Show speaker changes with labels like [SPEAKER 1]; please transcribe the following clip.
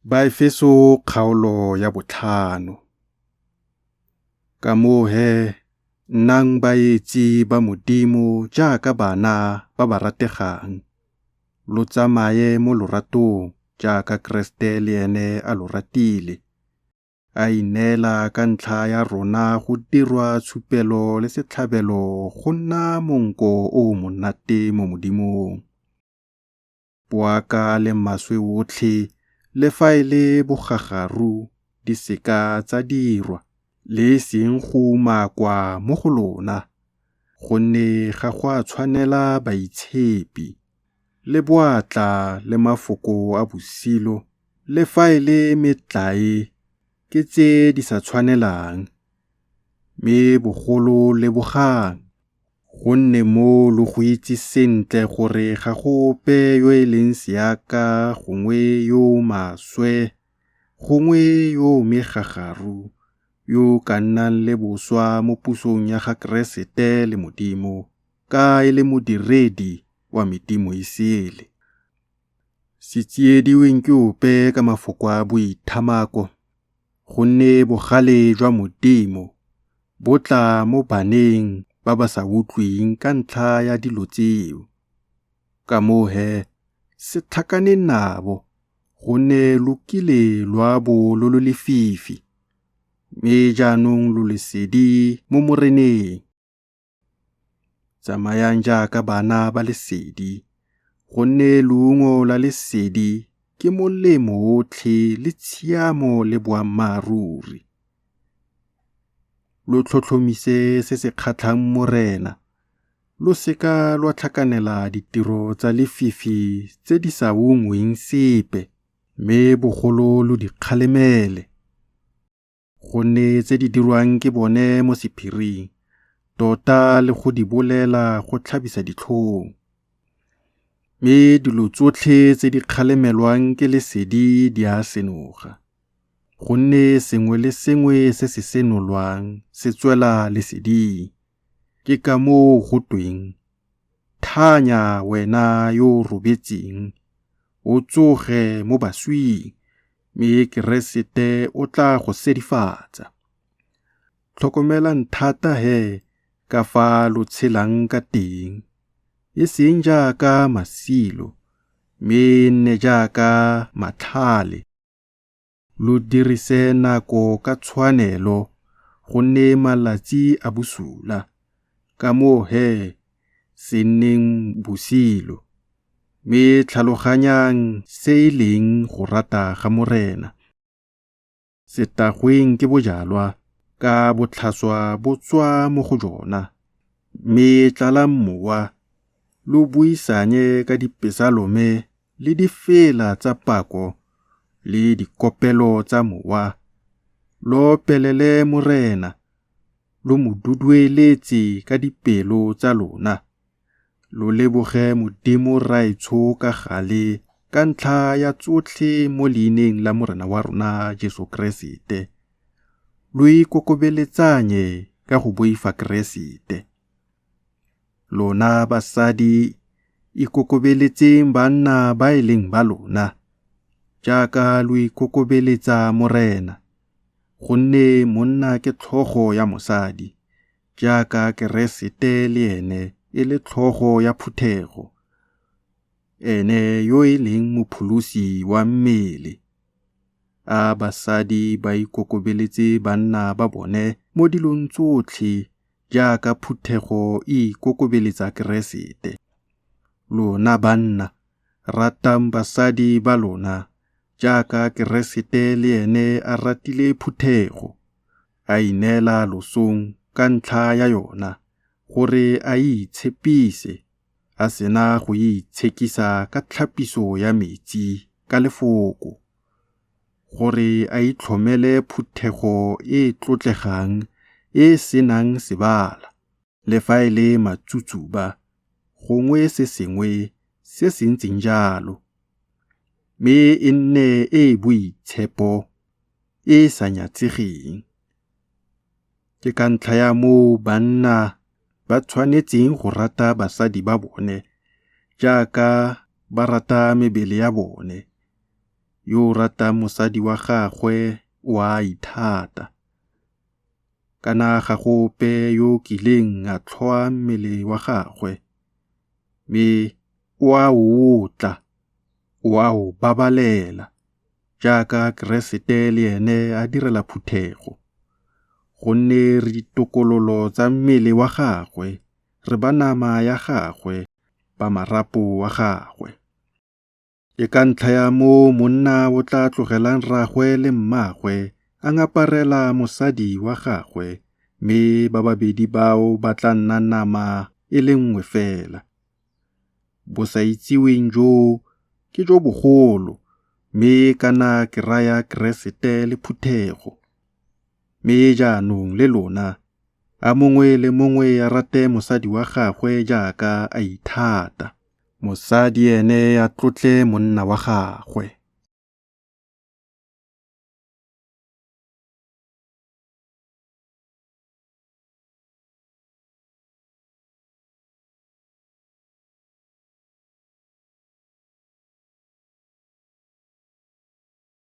[SPEAKER 1] Baefeso kgaolo ya botlhano. Ka moo he, nnang baetsi ba Modimo jaaka bana ba ba rategang, lo tsamaye mo loratong jaaka Keresete le ene a lo ratile, a ineela ka ntlha ya rona go dirwa tshupelo le setlhabelo go nna monko o o monate mo Modimong. Boaka le maswe otlhe le fa e le bogagaru di se ka tsa dirwa le e seng go umakwa mo go lona, gonne ga go a tshwanela baitshepi, le boatla le mafoko a bosilo le fa e le metlae ke tse di sa tshwanelang, mme bogolo lebogang. Gonne mo lo go itse sentle gore ga go ope yo e leng seaka gongwe yo o maswe gongwe yo o megagaru yo o ka nnang le boswa mo pusong ya ga Keresete le Modimo, ka e le modiredi wa medimo e sele. Se tsiediweng ke ope ka mafoko a boithamako, gonne bogale jwa Modimo bo tla mo baneng ba ba sa utlweng ka ntlha ya dilo tseo. Ka moo he, se tlhakaneng nabo, gonne lo kile lwa bo lo le lefifi, mme jaanong lo lesedi mo Moreneng. Tsamayang jaaka bana ba lesedi, gonne leungo la lesedi ke molemo otlhe le tshiamo le boammaaruri. Lo tlhotlhomise se se kgatlhang Morena, lo se ka lwa tlhakanela ditiro tsa lefifi tse di sa ungweng sepe, mme bogolo lo di kgalemele. Gonne tse di dirwang ke bone mo sephiring, tota le go di bolela go tlhabisa ditlhong. Mme dilo tsotlhe tse di kgalemelwang ke lesedi di a senoga, gonne sengwe le sengwe se se senolwang se tswela leseding. Ke ka moo go tweng, Thanya wena yo o robetseng, o tsoge mo baswing, mme Keresete o tla go sedifatsa. Tlhokomelang thata he ka fa lo tshelang ka teng, e seng jaaka masilo, mme e nne jaaka matlhale. Lo dirise nako ka tshwanelo, gonne malatsi a bosula. Ka moo he, se nneng bosilo, mme tlhaloganyang se e leng go rata ga Morena. Se tagweng ke bojalwa, ka botlhaswa bo tswa mo go jona, mme tlalang Mowa, lo buisanye ka dipesalome le difela tsa pako le dikopelo tsa Mowa, lo opelele Morena, lo mo dudueletse ka dipelo tsa lona, lo leboge Modimo Rraetsho ka gale ka ntlha ya tsotlhe mo leineng la Morena wa rona Jesu Keresete. Lo ikokobeletsanye ka go boifa Keresete. Lona basadi ikokobeletseng banna ba e leng ba lona, jaaka lo ikokobeletsa Morena. Gonne monna ke tlhogo ya mosadi, jaaka Keresete le ene e le tlhogo ya phuthego, ene yo e leng mopholosi wa mmele. A basadi ba ikokobeletse banna ba bone mo dilong tsotlhe jaaka phuthego e ikokobeletsa Keresete. Lona banna, ratang basadi ba lona jaaka Keresete le ene a ratile phuthego, a ineela losong ka ntlha ya yona gore a e itshepise, a sena go e itshekisa ka tlhapiso ya metsi ka lefoko, gore a itlhomele phuthego e e tlotlegang e e senang sebala, le fa e le matsutsuba gongwe se sengwe se se ntseng jalo, mme e nne e e boitshepo e e sa nyatsegeng. Ke ka ntlha ya moo banna ba tshwanetseng go rata basadi ba bone jaaka ba rata mebele ya bone. Yo o ratang mosadi wa gagwe o a ithata. Kana ga go ope yo o kileng a tlhoa mmele wa gagwe, mme o a o otla, o a o babalela, jaaka Keresete le ene a direla phuthego. Gonne re ditokololo tsa mmele wa gagwe, re ba nama ya gagwe, ba marapo a gagwe. Ke ka ntlha ya moo monna o tla tlogelang rraagwe le mmaagwe a ngaparela mosadi wa gagwe, mme ba babedi bao ba tla nna nama e le nngwe fela. Bosaitsiweng joo ke jo bogolo, mme kana ke raya Keresete le phuthego. Mme jaanong le lona, a mongwe le mongwe a rate mosadi wa gagwe jaaka a ithata, mosadi ene a tlotle monna wa gagwe.